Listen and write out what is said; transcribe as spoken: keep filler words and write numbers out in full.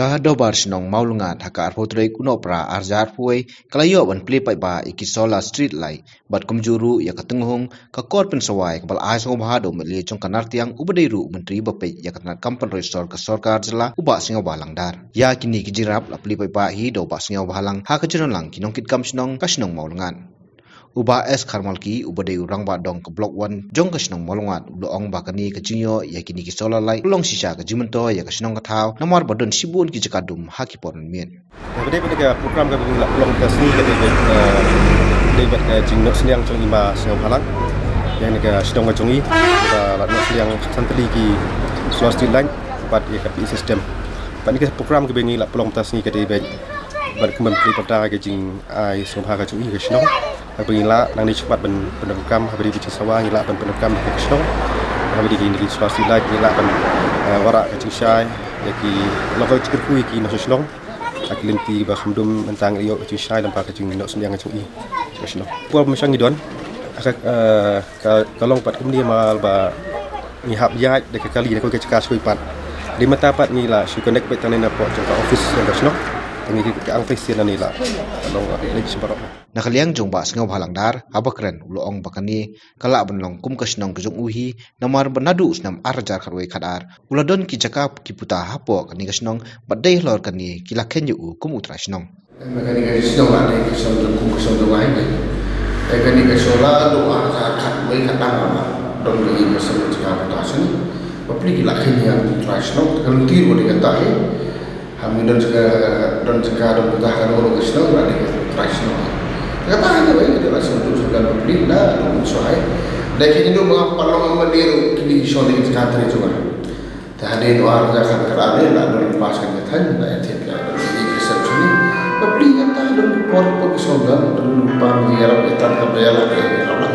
Ka Dorbar Shnong Mawlyngad ha ka arphew tarik u Nohprah arhajar arphew wei ka la ïoh ban plie paidbah ïa ki solar street light bad kumjuh ruh ïa ka tynghong ka kor pynsawai kaba la ai sngewbha da u M L A jong ka Nartiang uba dei ruh u Myntri ba peit ïa ka tnat kam pynroi sor ka sorkar jylla u Bah Sniawbhalang Dhar. Ïa kine ki jingïarap la plie paidbah hi da u Bah Sniawbhalang ha ka jingdon lang ki nongkitkam shnong ka shnong Mawlyngad. U Bah S Kharmalki uba dei u rangbah dong ka Block One jong ka shnong Mawlyngad u la ong ba kane ka jingïoh ïa kine ki solar light ka long shisha ka jingmyntoi ïa ka shnong ka thaw namar ba don shibun ki jaka dum ha ki por mynmiet. Ka dei bad ka program kaba ngi la pynlong mynta ka sngi ka dei bad, eh, dei bad ka jingnoh synñiang jong i Ma Sniawbhalang ïa kane ka shnong ka jong i, ka la noh synñiang san tylli ki solar street light bad ïa ka P A system. Bad kane ka program kaba ngi la pynlong mynta ka sngi ka dei bad ban kynmaw plie paidbah ka jingai sngewbha ka jong i ka shnong. Haba ngi lah nangne shakhmat ban pyndonkam, haba dei ka jingsawa ngi lah ban pyndonkam ïa ka shnong. Haba dei kine ki solar street light ngi lah ban, eh, wanrah ka jingshai ïa ki, long ka jingkyrkhu ïa ki nongshong shnong. Ha ki lynti ba kham dum mynta ngi ïoh ka jingshai lyngba ka jingnoh synñiang ka jong i ka shnong. Por ba mynshwa ngi don, ka, eh, ka, ka long pat kumne namar ba ngi hap ïaid da ka kali da kawei ka jaka sha kawei pat. Dei mynta pat ngi la shu connect beit tang ne napoh jong ka office jong ka shnong. Te ngi ka angtei sien nangne la long leit sha baroh. Na ka liang jong Bah Sniawbhalang Dhar haba kren u la ong ba kane ka lah ban long kum ka shnong ka jong u hi namar ba naduh u snem arhajar khatwei khatar u la don ki jaka ki puta hapoh kane ka shnong bad dei halor kane ki la kheiñ ïa u kum u trai shnong. Em, kane ka shnong la dei ka shnong jong, kum ka shnong jong ngi. Em, kane ka shnong la dei arhajar khatwei khatar la don kane ka shnong jaka puta shnong. Bapli ki la kheiñ ïa u trai shnong, ka lynti ruh dei kata hi. Haba ngi don jaka, don jaka, don puta ha kano kano ka shnong la dei ka trai shnong. Kata hi wei ka dei la shnong tu shnong bapli la don shuwa hi. Dei kine ruh ba nga pynlong ma dei ruh kine shnong dei ka jaka trai shnong. Te hadien u arhajar khatkhyndai la don pass ka jingthaw, la ïa thied la don ïa ka sep sini. Bapli kata don ki por por ki sngewdon, don ki pam ki ïarap ïa tang ka ïarap ïa ïarap la